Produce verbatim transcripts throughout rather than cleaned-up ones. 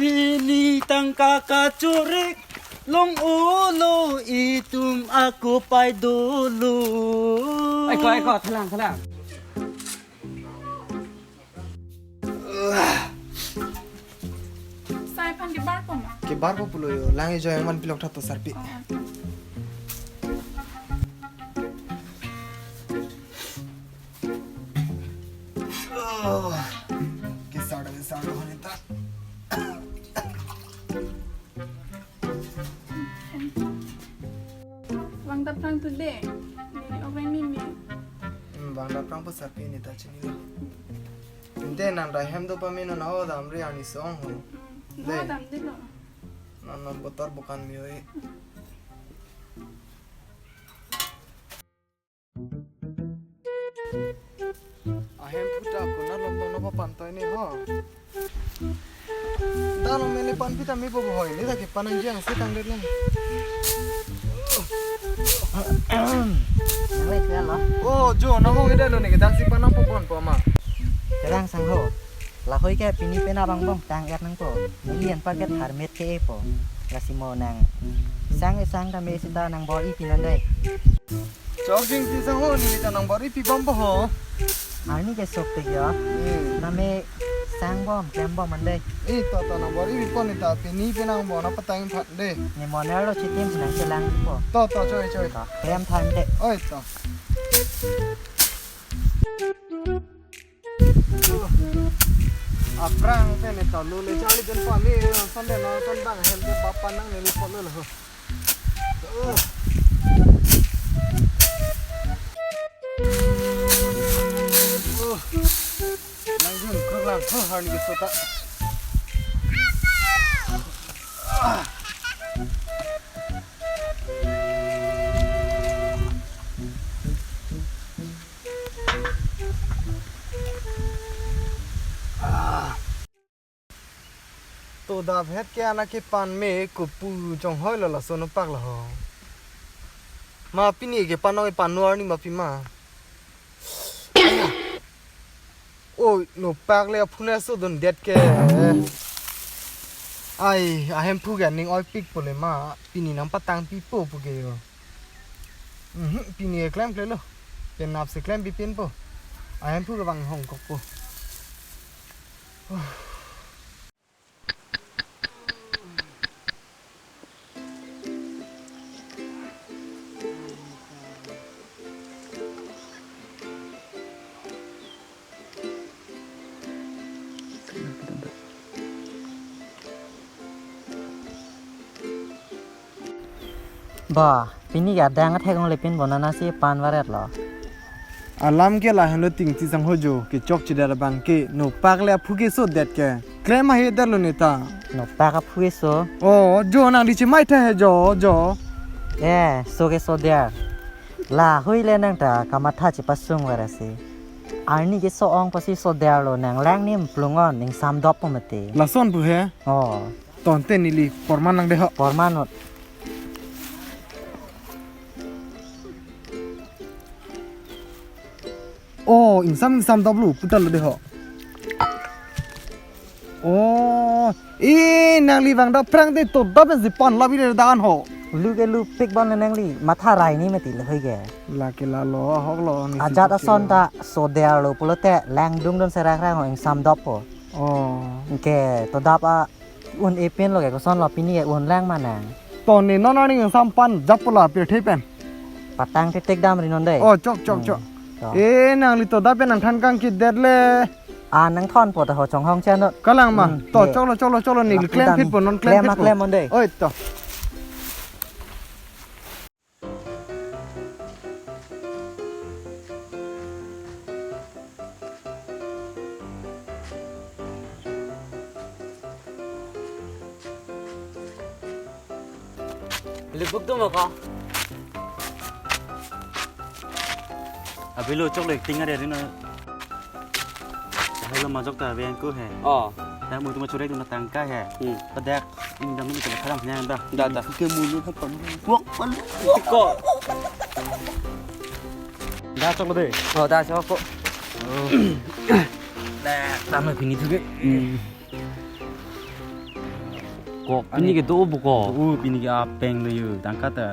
Pini tangka kachorik long-olo, itum ako pai dolo. Aiko, aiko, thelang, thelang. Sai aphan kebarpo ma? Kebarpo pulo jo, lang-ejoi aman pilok tha to sarpi. Oh, oh. Oh, kesar, kesar, honita. Vang dapprang tu le, ne oven mimi. Hmm, vang dapprangpo sarpi, neta chinilo. Ante nang ta hem do pame non, nang damri arni song ho. Hmm, le. Nang damdelo. Non non botor bukan mioi. Ahem phu ta konat lom tong nopo pantoi ni ho. Dalo mele panpi ta me bobo hoi. Neta kepan nangji angse tangdet lang. Nang le kela lo. Oh, jo, nang hong ida lo ne ke dasi panang popon po ma. Terang sang ho. Lahoi ke pini penap angbong tang-et nangpo. Neli anparke tharmet ke-epo. Lasi mo nang sang-e sang tame seta nang bor-ipi non dei. Chok jingsi sang ho, neli ta nang bor-ipi bompo ho. Arni ke sok tik jo. Hmm. Name sang bom, klem bom an dei. Eh, to, to, nang bor-ipipo, neta pini penang bon apatang phan dei. Ne moner lo chitim nang chelangpo. To, to, choi, choi. To, klem than te. Oi, to. Aphrang te ne tolu le charli jen pami, Sunday no ton bang hem ke bapan nang ne lu pon lo. Lang jun kruk lang, ho, arni keso ta. To dap het ke ana kepan me kopu chonghoi lo laso nopak lo ho. Ma pini kepan nong kepan nuar ni ma pima. Oi, nopak le aphu ne so dundet ke. Ai, ahemphu ke ning oipikpo le ma, pini nangpatangpipo pu ke jo. Mhm, pini ke klemkle lo. Penap si klempipinpo. Ahemphu ke bang hongkokpo. Ba, pini ke adang athek ong lepin bonana si pan varet lo. Alam ke lahenlo tingti sang ho jo, kechok chidar abang ke, nopak le aphu keso det ke. Klem ahe det lo neta. Nopak aphu keso. Oh, jo nangli chimai tha he jo, jo. Eh, so keso der. Lahoi le nang ta kamatha chipasung varasi. Arni keso ong pasi so der lo nang lang nim plungon ingsam doppo mati. Lason pu he? Oh. Tonte neli porman nang deho. Porman not. Oh, ingsam ingsam doplo puta lo deho. Oh, eh, nangli vang dapprang te to dap si pon labi le dan ho. Lu ke lupik bon le nangli matha rai ni mati le hoi ke. Lake lalo ahok lo ni. Ajat ason ta so der lo pulote langdung don serak rang ho ingsam doppo. Oh. Ke to dap a un-e pin lo ke koson lo pini ke un lang ma nang. To ne non arni sampan jap pula pirthe pen. Patang titik dam ri non dei. Oh, chok, chok, hmm, chok. To. Eh, nangli to dap pen nangthan kangkit det le. Ah, nangthonpo ta ho chonghong chan not. Kalang ma. Hmm, to, ye. Choklo, choklo, choklo, neli klem phitpo, non klem phitpo. Klem ma, klem on dei. Oi, to. Lipuk tu maka. Abi lo choklo acting ada rin. Hello, majok ta abe angko he. Oh. Ta mo tu ma churek tu na tangka he. Hmm. Padak in dam ni kala kharam nya da. Da, da. Ke mulu ha pan. Wak pan. Ko. Da choklo de. Oh, da choklo. Oh. Da, ta ma pini tu ke. Hmm. Ko pini ke do bo ko. Oh, pini ke apeng lo yo, tangka ta.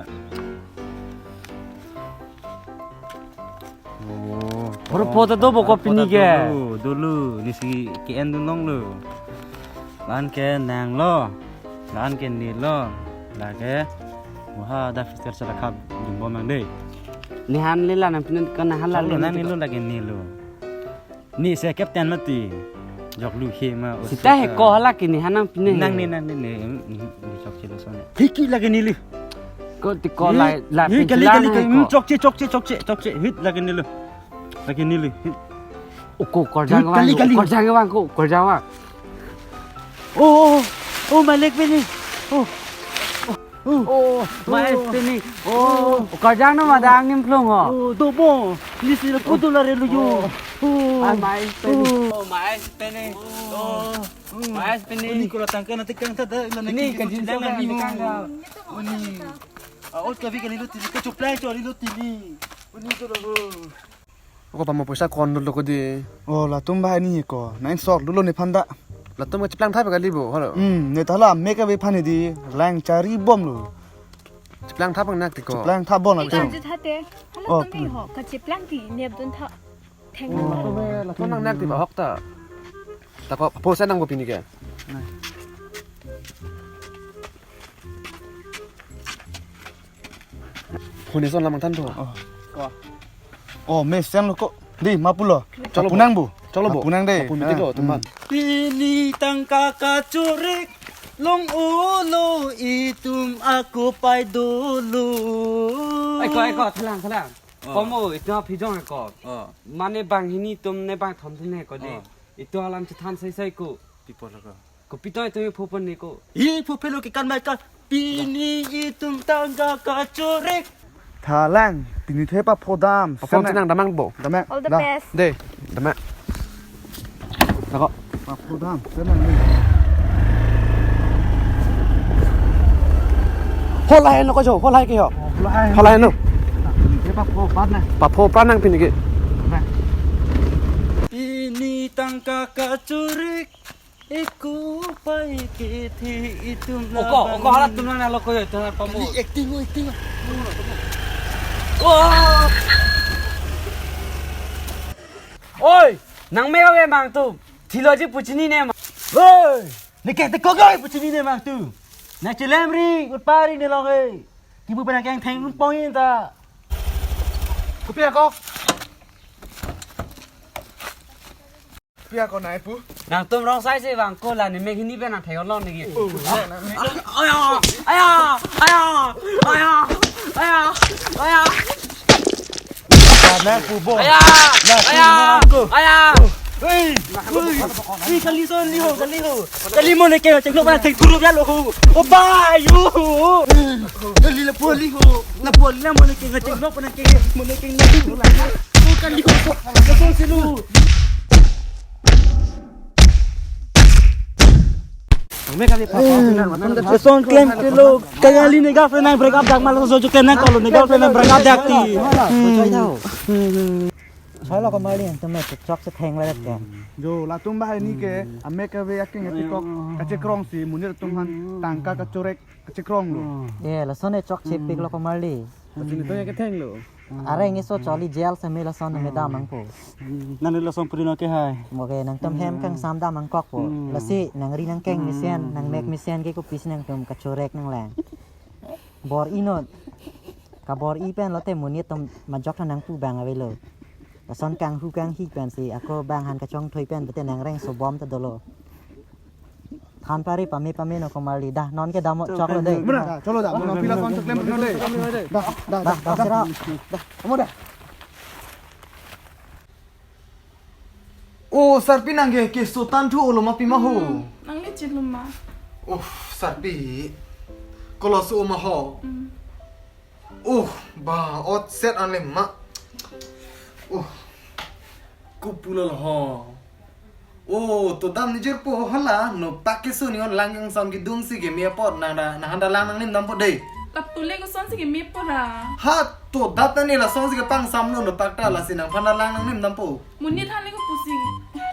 Oh, hor po ta do bo ko pini ke. Dolo, dolo, nisi ke-en dun longlo. La-an ke nanglo, la-an ke nilo, lake. Wah, dak fister sala khap dun bom nang dei. Nehan le la nangpinang ke nehan la. Choklo le nang nilo lake nilo. Ne si captain mati. Jok lu he ma. Sita he ko hala ke nehan nangpinang. Nang ne, nang ne, ne. Hmm, hmm, hmm, chokche lo sone. Hiki lake nili. Ko ti ko lai, lai. Hit, kali, kali, kali. Hmm, chokche, chokche, chokche, chokche. Hit lake nili. Lake nili. Hit. O ko korjang. Hit, kali, kali. Korjang vang ko, korjang vang. Oh, oh, oh, oh, my leg pini. Oh. Oh, oh, oh, my eyes pini. Oh, korjang no madang nim phlong ho. Oh, do bo. Nisi la kudu la re lu yo. Oh. Oh, my eyes pini. Oh, my eyes pini. Oh, my eyes pini. Uni ko la tangka nati kang ta da la. Uni naki ka jinso kang da. Uni. Ah, ot kavi kali lo tili, kachuplang cho lo tili. Uni ko lo. Ako pamo poisa kon dolo ko di. Oh, latum bahai ni ko. Nang sok dolo nephan ta. Latum kachiplang thap kali bo, halo. Hmm, ne ta la mek ave phan di. Lang chari bom lo. Chiplang thap nang ti ko. Chiplang thap bom la. Ikan tu thate. Halo. Oh, tum ni ho, kachiplang ti nep dun tha. Theng. Oh, latum nang nang ti ba hok ta. Ta ko poisa nang bo pini ke. Nang. Huni son lamang than tho. Oh. Ko. Oh, mesen lo ko. Di, ma pulo. Choklo bo. Punang bu. Choklo bo. Punang de. Pun mati ko, ah, teman. Hmm. Pini tangka kachorek long ulo itum ako pai dolo. Ai ko, ai ko, thelang, thelang. Oh. Komo, itum aphi jong ko. Oh. Mane banghini atum ne bangthom atum ne ko di. Oh. Itum alam chethan sai sai ko. Pi apot lo ko. Kopi toi toi pho pon ne ko. I pho phelo ke kan mai ka. Pini itum tangka kachorek. Thalang, pini the paphodam. Paphodam senang. Senang damang bo. Damang. All the best. De. Damang. Nako. Paphodam senang ni. Holai no ko jo, holai ke ho. Oh, holai. Holai no. Pini the paphodam na. Paphodam nang pini ke. Damang. Pini tangka kachorek. Eko pai kethe itum. Oko, oko halat tum nang lo ko yo, tum nang pamo. Kali acting, oh, acting. Wah. Oi, nang me ave mang tum. Theology pu chinine ma. Oi, ne ke te ko goi pu chinine mang tum. Na chelemri, ut pari ne long e. Kibu penang keng theng pong in ta. Kopi ako. Pia ko nai pu. Nangtum rong sai se vang ko la ne mek hini pen nang thek long niki. Oh, aya, aya, aya, aya, aya, aya. Nang pu bo. Aya, aya, aya. Hei, hei, hei, kali son ni ho, kali ho. Kali mo ne ke cheng lo ba thek turu ya lo ho. O ba yu. Kali la pu li ho. La pu la mo ne ke cheng lo ba na ke mo ne ke na. O kali ho. Ka son si lu. Ang may kami pa. Lason klem ke lo, kaya li ne girlfriend nang break up dak ma laso jo klem nang ko lo ne girlfriend nang break up dak ti. Chalo ko mali ang tume chok se theng la ke. Jo latum bahai ni ke, amek ave aking ati kok, kachekrong si, munir atum aphan, tangka kachorek, kachekrong lo. Eh, lason e chok chepik lo ko mali. Pachini to ya ketheng lo. Are nge so choli jail seme lason nang dam nangpo. Nang lason puri no ke hai. Mo ke nangtum hem kangsam dam nangkok po. Hmm. Lasi nangri nangkeng mesen, nang mek mesen ke kopisi nangtum kachorek nang lang. Bor-i non. Kabor-i pen lote monit atum majok tha nangpu bang avelo. Lason kanghu kanghi pensi ako bang han kachongthoi pen bete nangreng sobom ta dolo. Than pari pame pame no ko mali dah non ke dam chok lo dei. Muna, chalo dah, muna pila son choklem pino dei. Dah, dah, dah, dah, dah, sira. Dah, kamu dah. Oh, Sarpi nang ke, ke sotan thu olo ma pima ho. Hmm, nang le chin luma. Oh, Sarpi. Kolo so ma ho. Hmm. Uh, ba, ot set an le ma. Uh, kupulo lo ho. Oh, to dam ni jer po hala, no pak ke suni on lang yang sam kidung si ke me apot, nang da, nang handa lang nanglim dampo dei. Lap tule ko son si ke me po ra. Ha, to dap ta ni lason si ke pangsamlo, no pak ta lasi nang handa lang nanglim dampo. Monit hale ko pusi.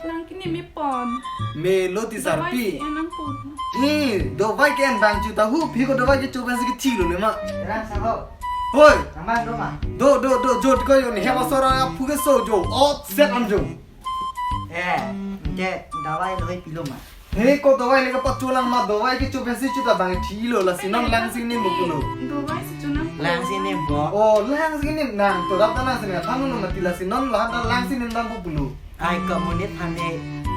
Nang kini me pon. Me lo ti Sarpi. Davai si nang pon. Ni dovai ke en bang chuta hu, phi ko dovai kecho pensi kethilo le ma. Rang sang ho. Hoi. Aman do ma. Do, do, do, jo ko yo ni hema sora ya phu keso jo. Ot set an jo. Eh, ke dovai loi pilo ma. He ko dovai le kepacholang ma, dovai kecho pensi chuta bang thilo, lasi non lang si nim pulo. Dovai si chonang. Lang si nim bo. Oh, lang si nim nang to dap ta lang si nim. Thanu no mati, lasi non la ta lang si nim dam pulo. Ai ko monit aphan ne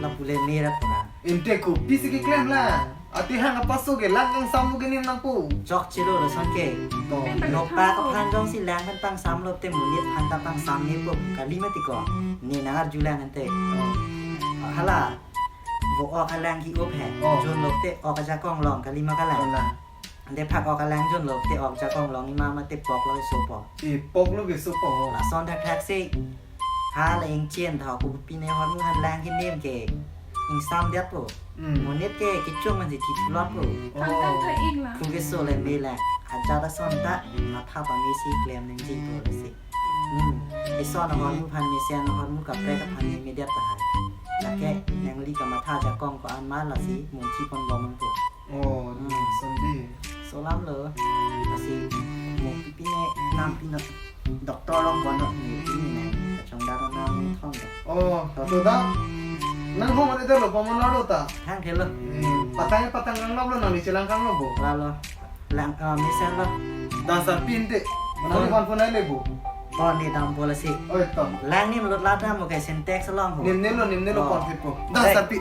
lapu le mera pura. Inte ko pisi keklem la. Ati hang apaso ke lang kangsam ke nim nangpo. Chokchelo lason ke. To. Nokta aphan jongsi lang kan pangsamlo te monit aphan ta pangsam ne po. Kali mati ko. Ne nang arju lang ante. Oh. Hala. Vo ok alang ki-up he. Oh. Jonlo te ok ajakong long, kali ma kalang. Kalang. Ante phak ok alang jonlo te ok ajakong long, ima mate poklo keso po. E, poklo keso po. Lason thakthak si. Hala ingchen tha ko pine hormu aphan lang ki nim ke ingsam diat po. Hmm. Monit ke kechung man si thithulot po. Oh. Tang tang tha ik la. Phu keso le me la. Ajat ason ta matha pamesi klem nangji po si. Hmm. Ison ahormu aphan, mesen ahormu kaprek aphan ne mediat tahai. Lake nangli kamatha ajakong ko-an ma lasi mungki pon bom nangpo. Oh, hmm. Sandi. Solam lo. Lasi mo pipine nam pino doktor long bono ni pini nang kachongdar nang thon do. Oh, to da. Nang ho mane lo pamon lo ta. Hang thelo. Hmm, patang patang nang lo nang ni chelang kang lo bo. Lalo. Lang, ah, mesen lo. Dasar pinte. Mana oh. Ni phone phone le bo. Oh, ne dam bola si. Oi, to. Lang nim lot lata mo ke Sintex along ho. Nim ne lo, nim ne lo oh. Phone phit po. Dasar pi.